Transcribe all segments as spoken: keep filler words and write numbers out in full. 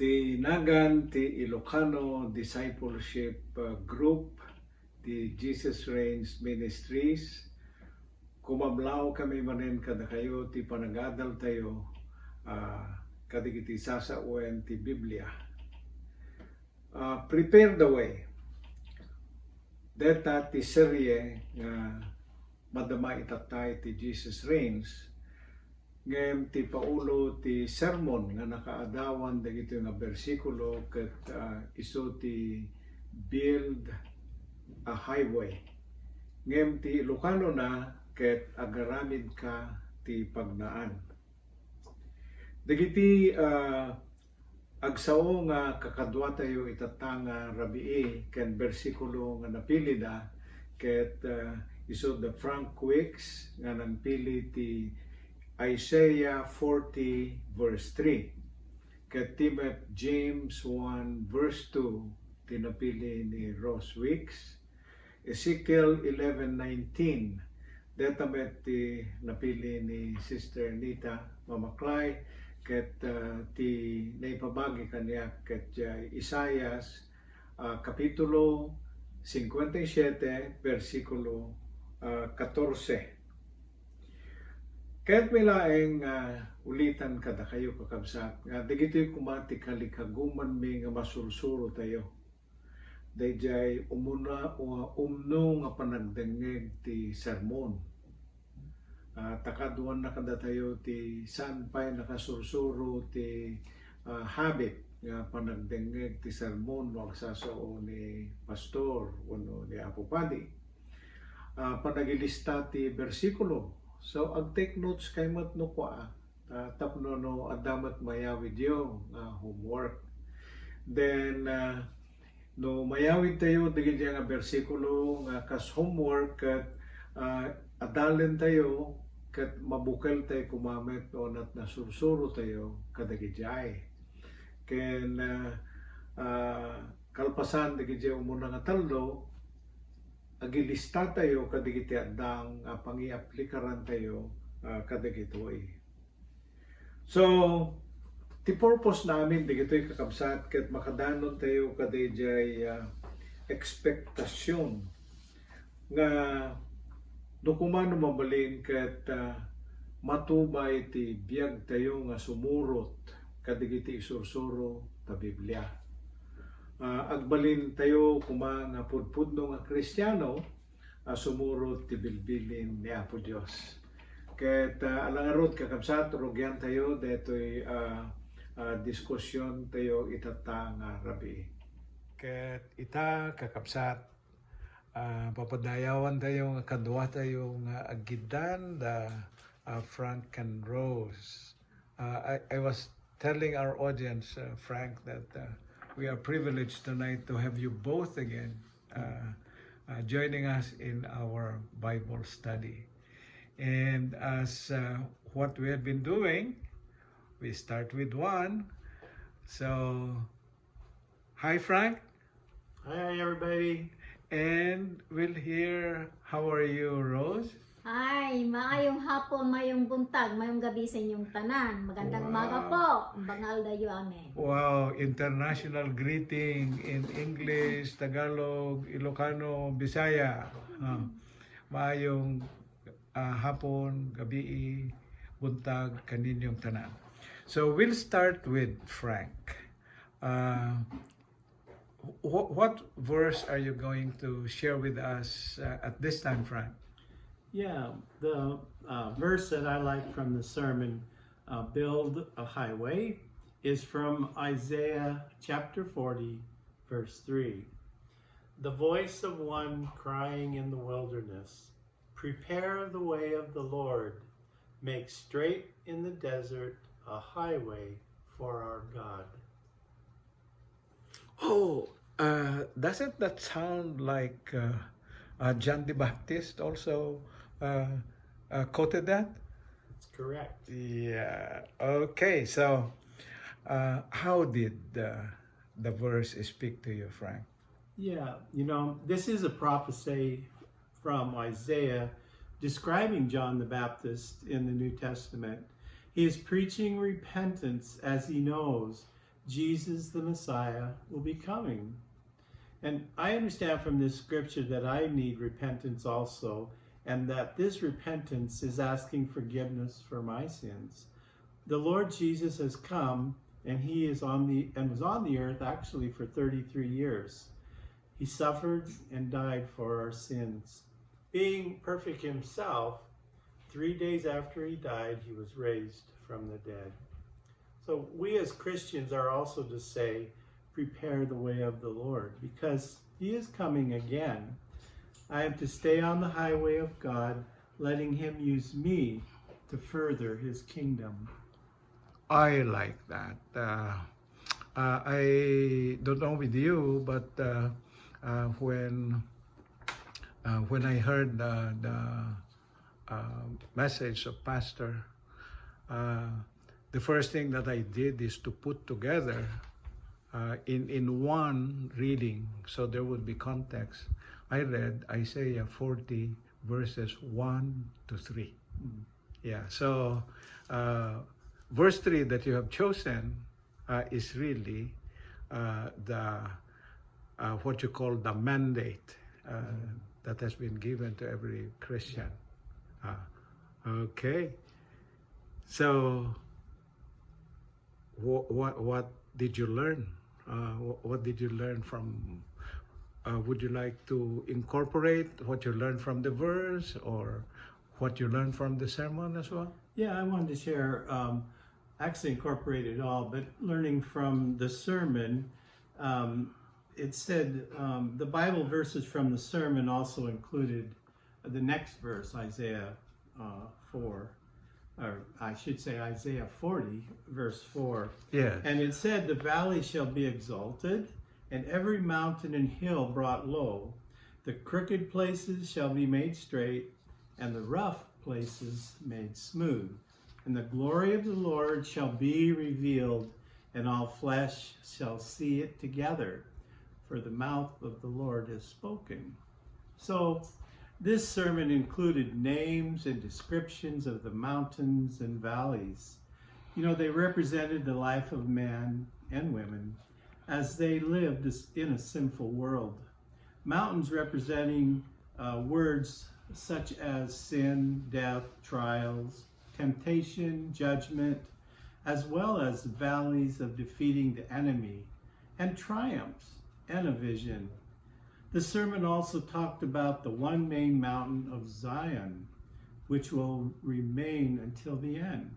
Ti nagan ti Ilocano Discipleship, uh, Group ti Jesus Reigns Ministries. Kumablaw kami manen kadakayo ti panagadaltayo, ah, kadagiti sasawen ti Biblia. Ah, prepare the way. Deta ti serye nga madama itattay ti Jesus Reigns, ngem ti paulo ti sermon nga nakaadawan dagitoy nga bersikulo ket, ah, isu ti Build a Highway. Ngem ti Ilocano na ket Agaramidka ti Pagnaan. Dagiti, ah, agsao nga kakaduatayo itatta nga rabii ken bersikulo nga napilida ket, ah, isu da Frank Wicks nga nangpili ti Isaiah forty verse three, ket ti met James one verse two ti napili ni Rose Wicks. Ezekiel eleven nineteen, deta met ti napili ni Sister Nita Mamaklay, ket, ah, ti naipabagi kaniak ket diay Isaias, ah, Kapitulo cincuenta y siete, bersikulo, ah, catorce. Kayatmi laeng nga ulitan kadakayo, kakabsat, nga dagitoy koma ti kalikagumanmi nga masursurotayo daydiay umuna, o umno nga panagdengngeg ti sermon. Ah, ta kaduanna kadatayo ti saan pay nakasursuro ti, ah, habit nga panagdengngeg ti sermon no agsasao ni pastor wenno ni Apo Padi. Ah, panagilista ti bersikulo. So, ag-take notes kay met no kua, ah, tapno no adda met mayawidyo nga homework. Then, ah, no mayawidtayo dagiti nga bersikulo nga kas homework ket, ah, adalentayo ket mabukeltayo koma met no ania ti nasursurotayo kadagidiay. Ken, ah, ah, kalpasan dagiti umuna nga tallo, agilistatayo kadagiti adda nga pangiaplikarantayo, ah, kadagitoy. So, ti purpose namin dagitoy, kakabsat, ket makadanontayo kadaydiay, ah, ekspektasion nga no koma no mabalin ket, ah, matubay ti biagtayo nga sumurot kadagiti isursuro ta Biblia. Ah, agbalintayo koma nga pudpudno nga Kristiano a sumurot ti bilbilin ni Apo Dios. Ket, ah, ala ngarud, kakabsat, rugiantayo daytoy, ah, ah, diskusiontayo itatta nga rabii. Ket ita, kakabsat, ah, papadayawantayo nga kaduatayo nga aggiddan da, ah, Frank and Rose. Uh, I, I was telling our audience, uh, Frank, that, uh, we are privileged tonight to have you both again, uh, uh, joining us in our Bible study. And as, uh, what we have been doing, we start with one. So, hi, Frank. Hi, everybody. And we'll hear, how are you, Rose? Hi, maayong hapon, maayong buntag, maayong gabii sa inyong tanan. Magandang umaga po. Wow. Bangal dayo, amen. Wow, international greeting in English, Tagalog, Ilocano, Bisaya. Ah, maayong, ah, hapon, gabii, buntag kaninyong tanan. So we'll start with Frank. Ah, Wh-, what verse are you going to share with us, uh, at this time, Frank? Yeah, the, uh, verse that I like from the sermon, uh, Build a Highway, is from Isaiah chapter forty, verse three. The voice of one crying in the wilderness, "Prepare the way of the Lord, make straight in the desert a highway for our God." Oh, uh, doesn't that sound like, uh, uh, John the Baptist also, uh, uh, quoted that? That's correct. Yeah. Okay. So, uh, how did the, the verse speak to you, Frank? Yeah, you know, this is a prophecy from Isaiah describing John the Baptist in the New Testament. He is preaching repentance as he knows Jesus the Messiah will be coming. And I understand from this scripture that I need repentance also, and that this repentance is asking forgiveness for my sins. The Lord Jesus has come, and he is on the and was on the earth actually for thirty-three years. He suffered and died for our sins. Being perfect himself, three days after he died, he was raised from the dead. So we as Christians are also to say, "Prepare the way of the Lord," because he is coming again. I am to stay on the highway of God, letting him use me to further his kingdom. I like that. Uh, uh, I don't know with you, but uh, uh, when uh, when I heard the, the uh, message of Pastor, uh, the first thing that I did is to put together uh, in in one reading, so there would be context. I read Isaiah forty, verses one to three. Mm. Yeah. So uh, verse three that you have chosen uh, is really uh, the uh, what you call the mandate uh, that has been given to every Christian. Uh, okay. So, what, what, what did you learn? Uh, what, what did you learn from? Uh, would you like to incorporate what you learned from the verse or what you learned from the sermon as well? Yeah, I wanted to share. Um, actually incorporate it all, but learning from the sermon, um, it said um, the Bible verses from the sermon also included the next verse, Isaiah uh, four, or I should say Isaiah forty, verse four. Yes. And it said, "The valley shall be exalted, and every mountain and hill brought low. The crooked places shall be made straight, and the rough places made smooth. And the glory of the Lord shall be revealed, and all flesh shall see it together, for the mouth of the Lord has spoken." So, this sermon included names and descriptions of the mountains and valleys. You know, they represented the life of men and women as they lived in a sinful world. Mountains representing uh, words such as sin, death, trials, temptation, judgment, as well as valleys of defeating the enemy, and triumphs, and a vision. The sermon also talked about the one main mountain of Zion, which will remain until the end.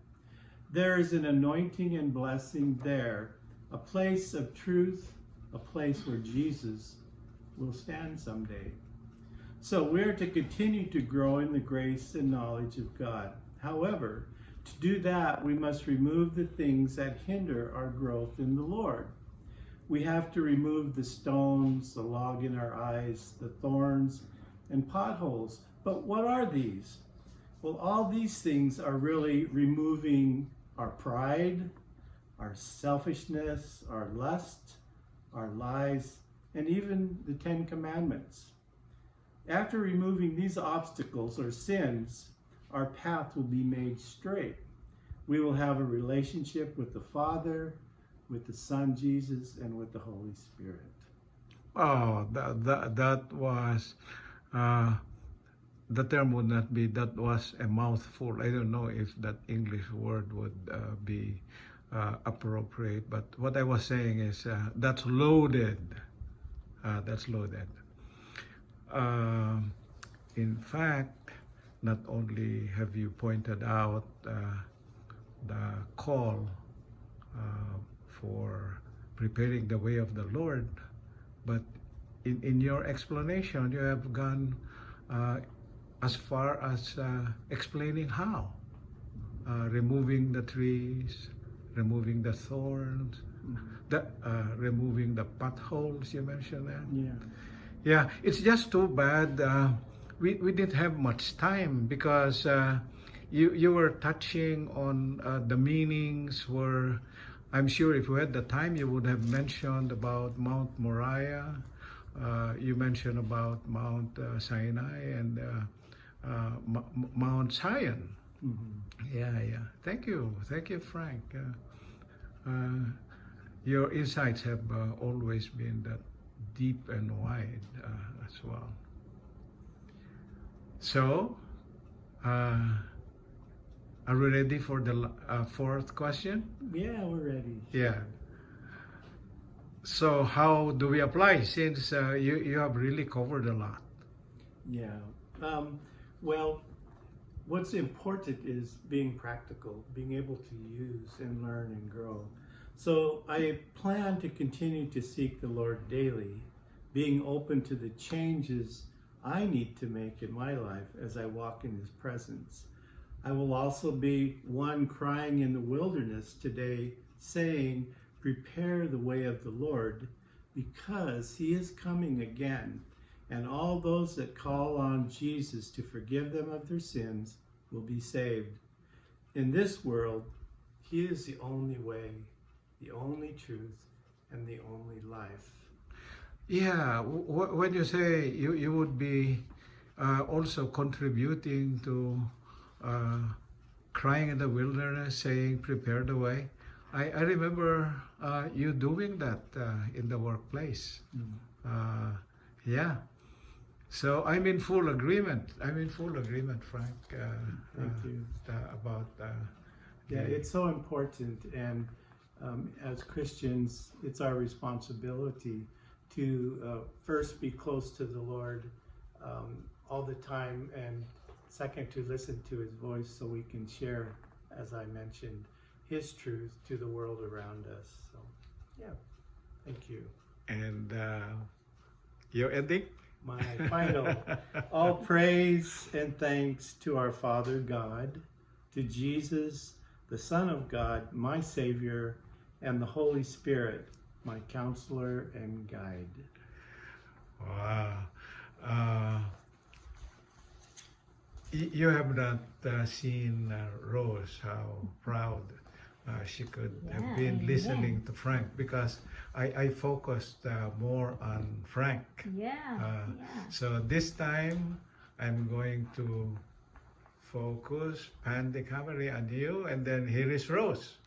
There is an anointing and blessing there, a place of truth, a place where Jesus will stand someday. So we're to continue to grow in the grace and knowledge of God. However, to do that, we must remove the things that hinder our growth in the Lord. We have to remove the stones, the log in our eyes, the thorns, and potholes. But what are these? Well, all these things are really removing our pride, our selfishness, our lust, our lies, and even the Ten Commandments. After removing these obstacles or sins, our path will be made straight. We will have a relationship with the Father, with the Son Jesus, and with the Holy Spirit. Oh, that, that, that was, uh, the term would not be, that was a mouthful. I don't know if that English word would uh, be uh, appropriate, but what I was saying is uh, that's loaded. Uh, that's loaded. Um, in fact, not only have you pointed out uh, the call uh, for preparing the way of the Lord, but in, in your explanation, you have gone uh, as far as uh, explaining how. Uh, removing the trees, removing the thorns, the, uh, removing the potholes you mentioned there. Yeah. Yeah, it's just too bad uh, we, we didn't have much time because uh, you, you were touching on uh, the meanings where I'm sure if we had the time, you would have mentioned about Mount Moriah. Uh, you mentioned about Mount uh, Sinai and uh, uh, M- Mount Zion. Mm-hmm. Yeah, yeah. Thank you. Thank you, Frank. Uh, uh, your insights have uh, always been that deep and wide uh, as well. So, uh, are we ready for the la- uh, fourth question? Yeah, we're ready. Yeah. So, how do we apply, since uh, you, you have really covered a lot? Yeah. Um, well, what's important is being practical, being able to use and learn and grow. So I plan to continue to seek the Lord daily, being open to the changes I need to make in my life as I walk in His presence. I will also be one crying in the wilderness today, saying, "Prepare the way of the Lord, because He is coming again, and all those that call on Jesus to forgive them of their sins will be saved." In this world, He is the only way, the only truth, and the only life. Yeah, w- when you say you, you would be uh, also contributing to uh, crying in the wilderness, saying, "Prepare the way." I, I remember uh, you doing that uh, in the workplace. Mm. Uh, yeah. So I'm in full agreement. I'm in full agreement, Frank, uh, Thank uh, you. Uh, about. Uh, yeah, it's so important. And um, as Christians, it's our responsibility to uh, first be close to the Lord um, all the time, and second, to listen to His voice so we can share, as I mentioned, His truth to the world around us. So, yeah, thank you. And uh, your ending? My final. All praise and thanks to our Father God, to Jesus, the Son of God, my Savior, and the Holy Spirit, my counselor and guide. Wow. Uh, y- you have not uh, seen uh, Rose, how proud uh, she could have Yeah, been amen. Listening to Frank, because I, I focused uh, more on Frank. Yeah, Uh, yeah. So this time, I'm going to focus, pan the camera on you, and then here is Rose.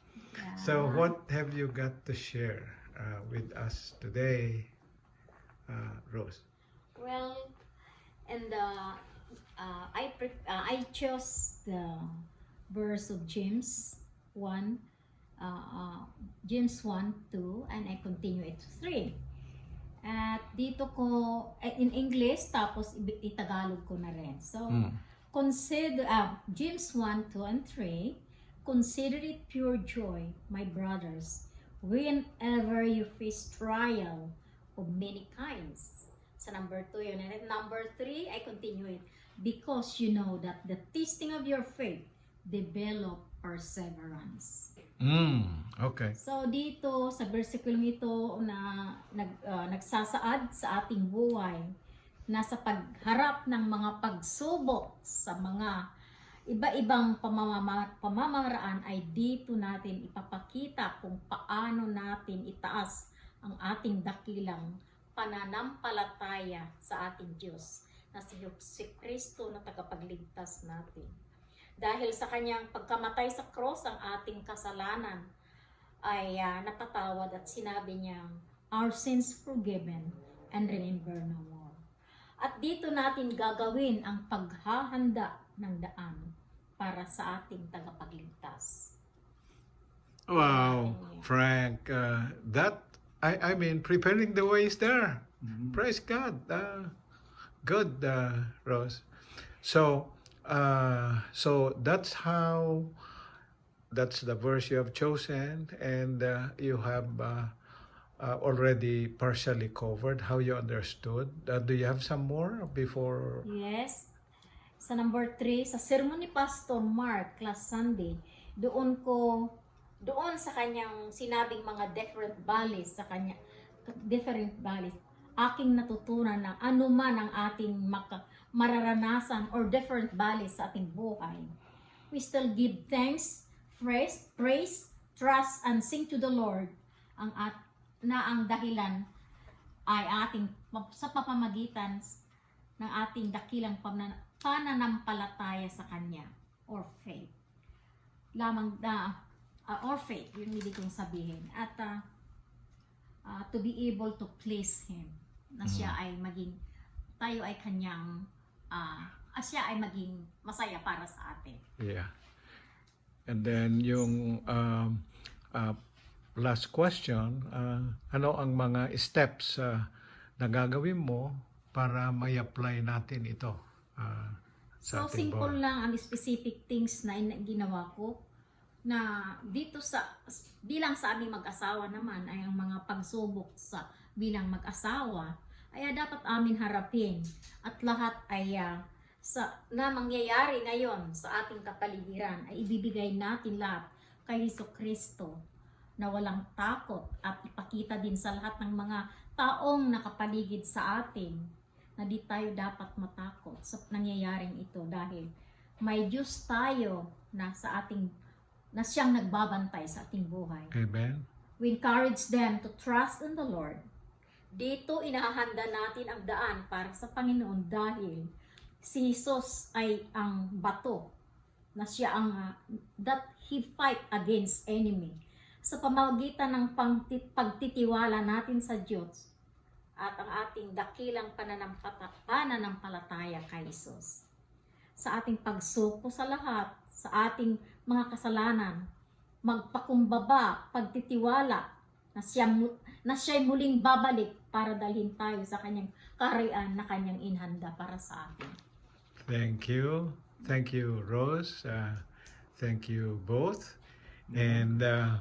So Yeah. What have you got to share uh, with us today, uh, Rose? Well, and uh, uh, I pre- uh, I chose the verse of James one, uh, uh, James one two, and I continue it to three. At dito ko, eh, in English, tapos ibi- itagalog ko na rin. So, Mm. consider, ah, James one two and three, "Consider it pure joy, my brothers, whenever you face trial of many kinds." Sa number two yun. And then number three, I continue it. "Because you know that the testing of your faith develop perseverance." Mm, okay. So dito sa bersikulo ito na nag, ah, nagsasaad sa ating buhay na sa pagharap ng mga pagsubok sa mga iba-ibang pamamama- pamamaraan ay dito natin ipapakita kung paano natin itaas ang ating dakilang pananampalataya sa ating Diyos na si Jesu Kristo na tagapagligtas natin. Dahil sa kanyang pagkamatay sa cross, ang ating kasalanan ay ah, napatawad at sinabi niyang, "Our sins forgiven and remember no more." At dito natin gagawin ang paghahanda ng daan para sa ating tagapagligtas. Wow, Frank, uh, that I, I mean, preparing the way is there. Praise God. Uh, good, uh, Rose. So, uh, so that's how that's the verse you have chosen, and uh, you have uh, uh, already partially covered how you understood. Uh, do you have some more before? Yes. Sa number three, sa sermon ni Pastor Mark last Sunday, doon ko, doon sa kanyang sinabing mga different valleys sa kanya, different valleys, aking natutunan na ano man ang ating maka, mararanasan or different valleys sa ating buhay, we still give thanks, praise, praise, trust, and sing to the Lord ang at, na ang dahilan ay ating sa papamagitan ng ating dakilang pamana- pananampalataya sa Kanya, or faith. Lamang na, ah, or faith, yun hindi kong sabihin. At ah, to be able to please Him. Na siya Mm. ay maging, tayo ay kanyang, ah, ah, siya ay maging masaya para sa atin. Yeah. And then yung, um, uh, last question, uh, ano ang mga steps, uh, na gagawin mo para may-apply natin ito, uh, sa So, ating simple buhay? lang ang specific things na in-, ginawa ko na dito sa, bilang sa aming mag-asawa naman ay ang mga pagsubok sa bilang mag-asawa ay dapat amin harapin at lahat ay, ah, sa, na mangyayari ngayon sa ating kapaligiran ay ibibigay natin lahat kay Hesus Kristo na walang takot at ipakita din sa lahat ng mga taong nakapaligid sa atin na di tayo dapat matakot sa nangyayaring ito dahil may Diyos tayo na sa ating, na siyang nagbabantay sa ating buhay. Amen. We encourage them to trust in the Lord. Dito inahahanda natin ang daan para sa Panginoon dahil si Jesus ay ang bato na siya ang, ah, that He fight against enemy. Sa pamamagitan ng pangti-, pagtitiwala natin sa Diyos at ang ating dakilang pananampata-, pananampalataya kay Jesus. Sa ating pagsuko sa lahat, sa ating mga kasalanan, magpakumbaba, pagtitiwala, na siya mu-, na siya'y muling babalik para dalhin tayo sa kanyang kaharian na kanyang inhanda para sa atin. Thank you. Thank you, Rose. Uh, thank you both. And, uh,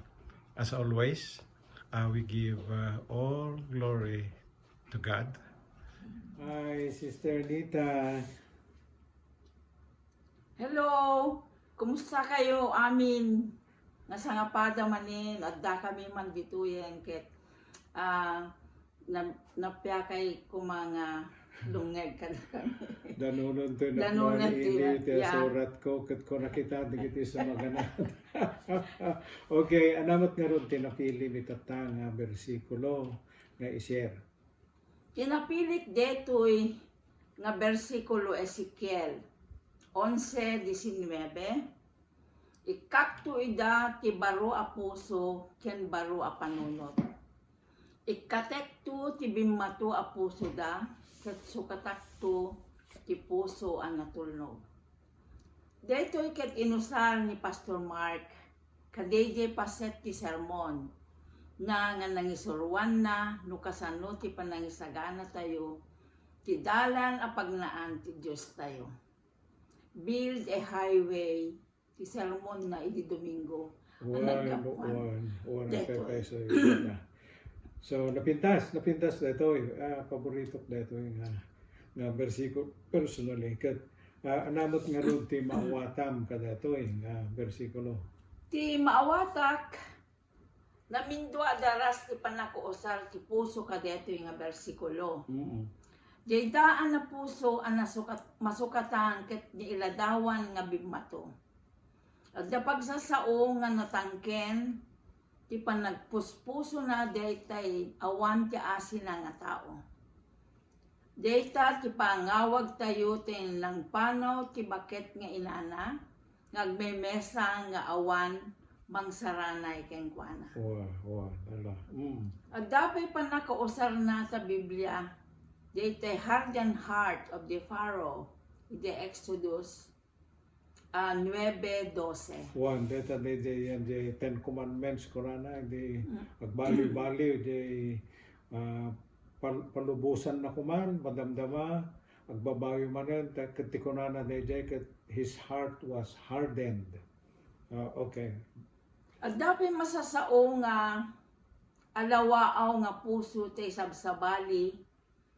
as always, uh, we give, uh, all glory to God. Hi, Sister Nita. Hello! Kumusta kayo amin? Nasangapada manen, adda kami man ditoyen ket, ah, na-, napiakay ko mga lungngeg kada kami. Danononto, Danononto, napmali ini ti, yeah, asuratko, ket ko nakita dagiti sumaganad. Okay, ania met ngarud ti napili mi tatta nga bersikulo nga i-share? Ti napilik daytoy nga bersikulo, Ezekiel onse diecinuebe, "Ikkakto ida ti baro a puso ken baro a panunot. Ikkatekto ti bimmato a pusoda, ket sukatakto ti puso a natulnog." Daytoy ket inusar ni Pastor Mark kadaydiay paset ti sermon na nga nangisuroanna no kasano ti panangisaganatayo ti dalan a pagnaan ti Diostayo. Build a highway ti sermon na idi Domingo a One, naggapuan. One, one, Daytoy. Peso, yun na. So, napintas, napintas daytoy. Ah, paboritok daytoy nga, nga bersikulo personally. Ket, ah, ania met ngarud ti maawatam kadaytoy nga bersikulo? Ti maawatak, namindua a daras ti pannakausar ti puso kadaytoy nga bersikulo. Mm. Dayta a puso a nasukat-, masukatan ket nailadawan nga bimmato. Adda pagsasao nga natangken ti panagpuspusona daytay awan ti asina nga tao. Dayta ti pangawagtayo ti nangpanaw ti baket nga inana nga agmemesa nga awan mangsaranay kenkuana. Wa, wa, ala. Mm. Adda pay pannakausarna ta Biblia, daytay hardened heart of the Pharaoh, iti Exodus, ah, nuebe doce. Wan, deta di, di, yan, di Ten Commandments, kunana, di Mm. agbaliw-baliw, di, ah, pal-, palubosan na kuman, madamdama, agbabawi manen, ta-, ket ti kunana daydiay, ket his heart was hardened. Ah, okay. Adda pay masasao nga alawaaw nga puso ti sabsabali,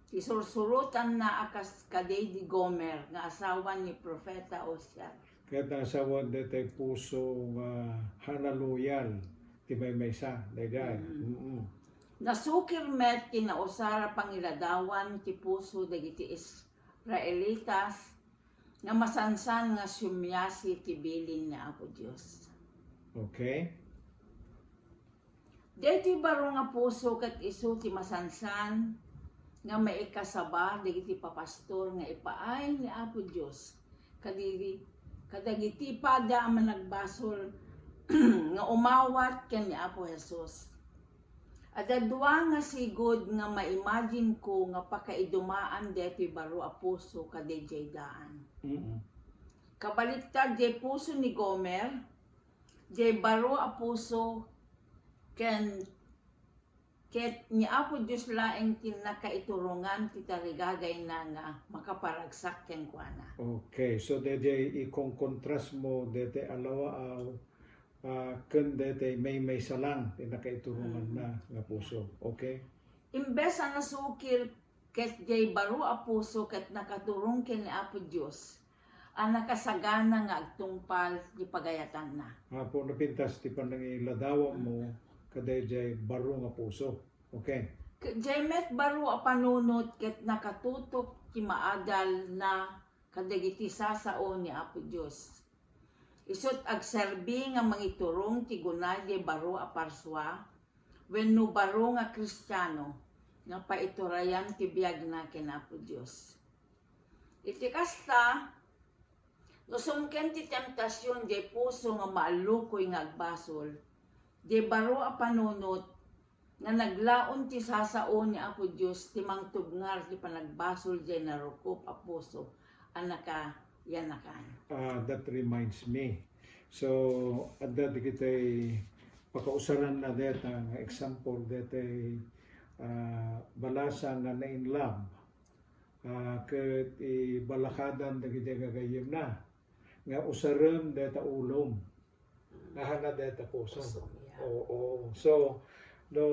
ti sursurotanna a kas kadaydi Gomer nga asawa ni Profeta Hosea. Ket naasawan daytay puso nga hanaluyal ti maymaysa, daydiay. Mm. Mm-mm. Nasukir met ti nausar a pangiladawan ti puso dagiti Israelitas nga masansan nga sumiasi ti bilin ni Apo Dios. Okay. Daytoy baro nga puso ket isu ti masansan nga maikasaba dagiti papastor nga ipaay ni Apo Dios kadagiti, kadagiti pada a managbasol nga umawat ken ni Apo Jesus. Adda dua nga sigud nga ma-imagine ko nga pakaidumaan daytoy baro a puso kadaydiay daan. Mm-mm. Kabaliktad, diay puso ni Gomer, diay baro a puso ken, ket ni Apo Dios laeng ti nakaiturongan ti tarigagayna nga makaparagsak kenkuana. Okay, so daydiay ikonkontras mo daytoy a lawaaw, ah, ken daytoy maymaysa lang ti nakaituronganna nga puso. Okay? Imbes a nasukir ket diay baro a puso ket nakaturong ken ni Apo Dios a nakasagana nga agtungpal ti pagayatanna. Apo, napintas ti panangiladawam mo kadaydiay baro nga puso. Okay. Ket diay met baro a panunot ket nakatutok ti maadalna kadagiti sasao ni Apo Dios. Isut' agserbi nga mangiturong ti gunay diay baro a parsua wenno baro nga Kristiano nga paiturayan ti biagna ken Apo Dios. Iti kasta, no sumken ti temptasion diay puso nga maallukoy nga agbasol, diay baro a panunot nga naglaon ti sasao ni Apo Dios ti mangtubngar ti panagbasol diay narukop a puso a nakayanakan. Ah, that reminds me. So, adda dagiti pakausaranna deta nga example, deta, ah, balasa nga na-in love. Ah, ket ibalakadan dagiti gagayyemna nga usarem deta ulom. Nahana deta puso. Puso, yeah. Oo. So, no,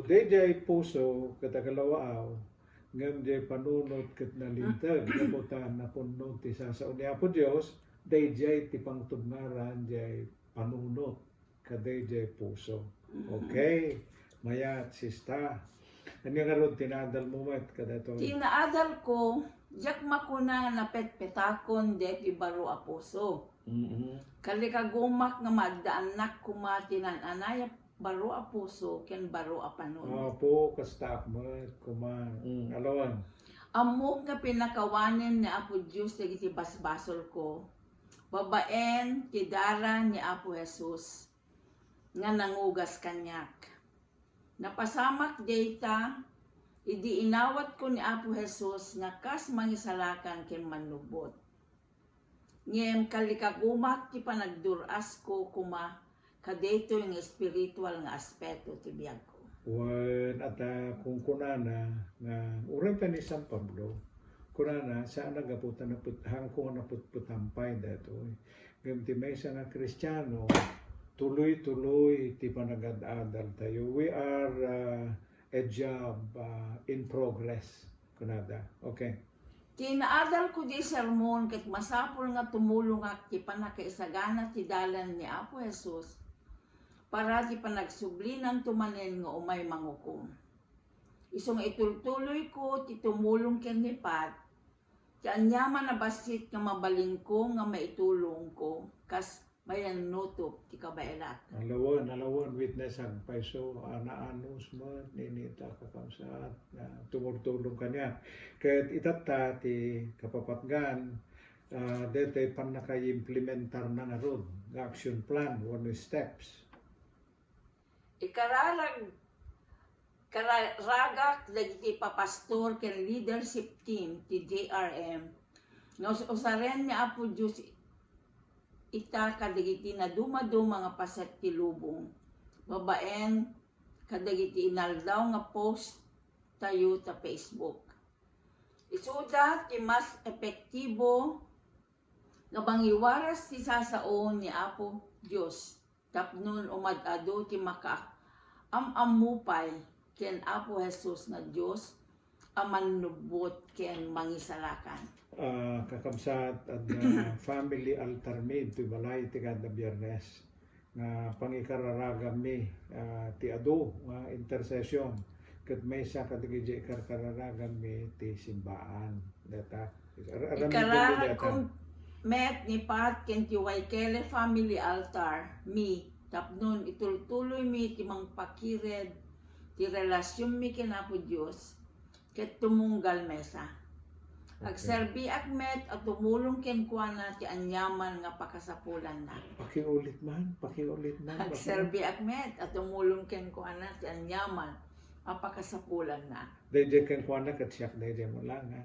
daydiay puso ket agalawaaw, ngem diay panunot ket nalinteg, gapu ta napunno ti sasao ni Apo Dios, daydiay ti pangtubngaran diay panunot kadaydiay puso. Mm. Okay. Mayat, sista. Ania ngarud ti naadal mo met kadaytoy? Ti naadal ko, diak makuna napetpetakon daytoy baro a puso. Mm-mm. Kalikagumak nga maaddaannak koma ti naan-anay a baro a puso ken baro a panunot. Apo, kastaak met koma. Mm, alawan. Ammok nga pinakawanen ni Apo Dios dagiti basbasolko babaen ti dara ni Apo Jesus nga nangugas kaniak. Napasamak dayta idi inawatko ni Apo Jesus nga kas mangisalakan ken mannubbot. Ngem kalikagumak ti panagdur-asko koma kadaytoy nga espiritual nga aspeto ti biagko. Wen, adda kunkunana nga uray ta ni San Pablo, kunana, saan a gapu ta naput-, haanko nga naputputan pay daytoy. Ngem ti maysa nga Kristiano, tuloy-tuloy ti panagad-adaltayo. We are, uh, a job, uh, in progress, kunada. Okay. Ti naadalko diay sermon ket masapul nga tumulongak ti pannakaisagana ti dalan ni Apo Jesus para ti panagsublinan to manen nga umay mangukom. Isu nga itultuloyko ti tumulong ken ni Pat, ti aniaman a bassit nga mabalinko nga maitulongko kas mayannutup ti kabaelat. Alawen, alawen, witness agpayso, a naanus met, ninita, kakabsat, nga tumultulong kaniak. Ket itatta ti kapapatgan, ah, daytoy pannakaimplementarna ngarud nga action plan wenno steps. Ikararag-, kararagak dagiti papastor ken leadership team ti J R M nga us-, usaren ni Apo Dios ita kadagiti nadumaduma nga paset ti lubong, babaen kadagiti inaldaw nga post tayo ta Facebook. Isuda ti mas epektibo nga mangiwaras ti sasao ni Apo Dios tapno umad-adu ti makaam-ammo pay ken Apo Jesus nga Dios a mannubbot ken mangisalakan. Ah, kakabsat, adda family altar mi iti balay ti kada Biernes nga pangikararaganmi, ah, ti adu nga intercession ket maysa kadagiti ikarkararaganmi ti simbaan. Data, ar-, aramidmi data. Ikararagko met ni Pat ken ti Waikele family altar mi tapno itultuloymi ti mangpakired ti relasionmi ken Apo Dios ket tumunggal mesa. Okay. Agserbiak met a tumulong kenkuana ti aniaman nga pakasapulanna. Pakiulit man, pakiulit man. Agserbiak met a tumulong kenkuana ti aniaman a pakasapulanna. Daydiay kenkuana ket siak daydiay met laeng, ha?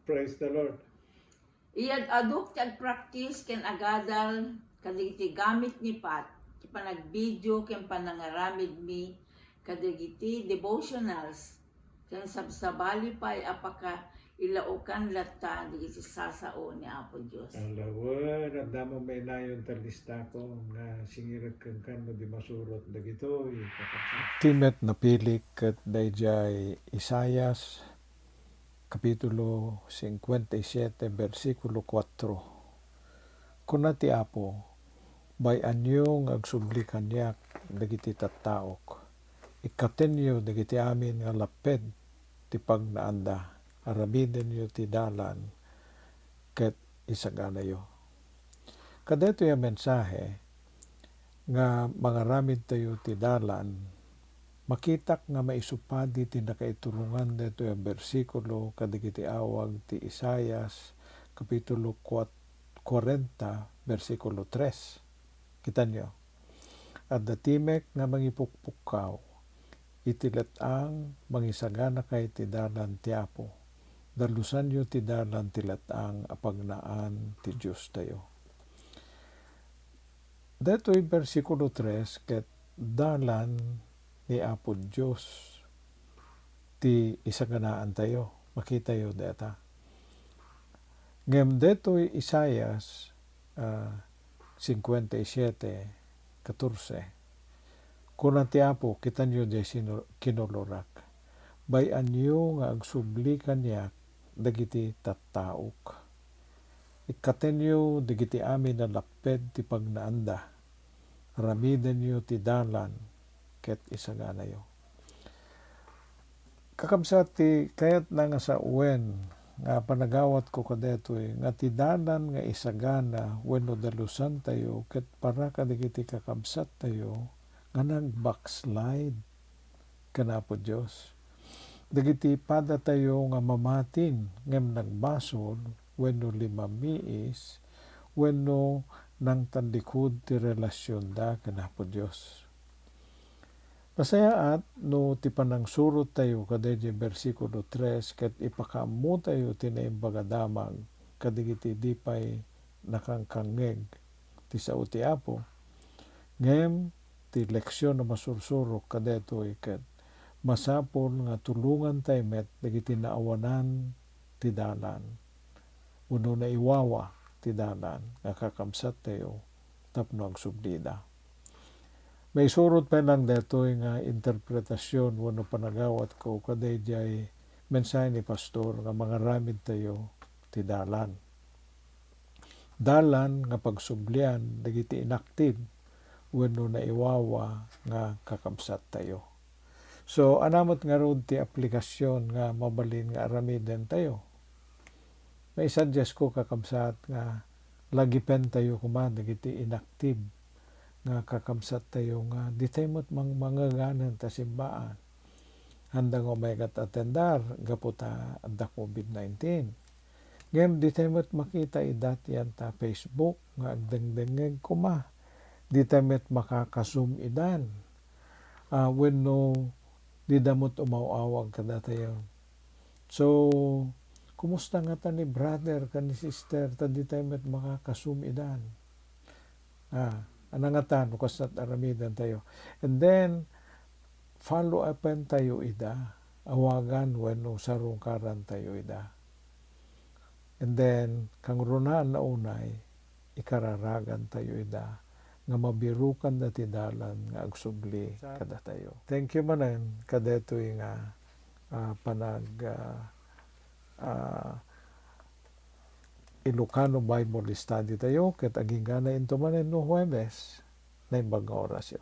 Praise the Lord. Iyad-adok ti agpraktis ken agadal kadagiti gamit ni Pat ti panagvideo ken panangaramidmi kadagiti devotionals ken sabsabali pay a pakailaokan latta dagiti sasao ni Apo Dios. Ala wen, adda met mainayon ta listako nga singirek kenka no di masurot dagitoy, kakabsat. Ti met napilik ket daydiay Isaias, Kapitulo cincuenta y siete, bersikulo kuatro. Kuna ti Apo, "Bay-anyo nga agsubli kaniak dagiti tattaok. Ikkatenyo dagiti amin nga lapped ti pagnaanda. Aramidenyo ti dalan ket isaganayo." Kadaytoy a mensahe nga mangaramidtayo ti dalan, makitak nga maisupadi ti nakaiturongan daytoy a bersikulo kadagiti awag ti Isaias, Kapitulo kuat-, kuarenta, bersikulo tres. Kitanyo, adda timek nga mangipukpukkaw, iti let-ang mangisaganakay ti dalan ti Apo. Dalusanyo ti dalan ti let-ang a pagnaan ti Diostayo. Daytoy bersikulo tres ket dalan ni Apo Dios ti isaganaantayo. Makitayo dayta. Ngem daytoy Isaias, ah, cincuenta y siete, catorce. Kuna ti Apo, kitanyo diay sino-, kinulorak, "Bay-anyo nga agsubli kaniak dagiti tattaok. Ikkatenyo dagiti amin a lapped ti pagnaanda. Aramidenyo ti dalan ket isaganayo." Kakabsat, ti kayatna nga sawen nga panagawatko kadaytoy nga ti dalan nga isagana wenno dalusantayo ket para kadagiti kakabsattayo nga nag-backslide ken Apo Dios. Dagiti padatayo nga mamatin ngem nagbasol wenno limamiis wenno nangtallikud ti relasionda ken Apo Dios. Nasayaat no ti panangsurottayo kadaydiay bersikulo tres ket ipakaammotayo ti Naimbag a Damag kadagiti di pay nakangkangngeg ti sao ti Apo. Ngem ti leksion a masursurok kadaytoy ket masapul nga tulongantay met dagiti naawanan ti dalan wenno naiwawa ti dalan nga kakabsattayo tapno agsublida. Maisurot pay lang daytoy nga interpretasion wenno panagawatko kadaydiay mensahe ni Pastor nga mangaramidtayo ti dalan. Dalan nga pagsublian dagiti inactive wenno naiwawa nga kakabsattayo. So, ania met ngarud ti aplikasion nga mabalin nga aramidentayo? Maisuggesto, kakabsat, nga lagipentayo koma dagiti inactive nga kakabsattayo nga ditay met mangmangaganen ta simbaan. Anda nga umayka't attendar gapu ta adda covid nineteen. Ngem ditay met makita ida ti anta Facebook nga agdengdengngeg koma. Ditay met makaka-Zoom idan. Ah, wenno dida met umaw-awag kadatayo. So, kumusta ngata ni brother ken ni sister ta ditay met makaka-Zoom idan? Ah, ania ngata no kastat aramidentayo? And then, follow-upentayo ida. Awagan wenno sarungkarantayo ida. And then, kangrunaan na unay, ikararagantayo ida nga mabirokanda ti dalan nga agsubli kadatayo. Thank you manen kadaytoy nga, ah, panag, ah, ah, Ilocano Bible Study tayo, ket agingga na into manen no Huwebes, naimbag nga orasyo.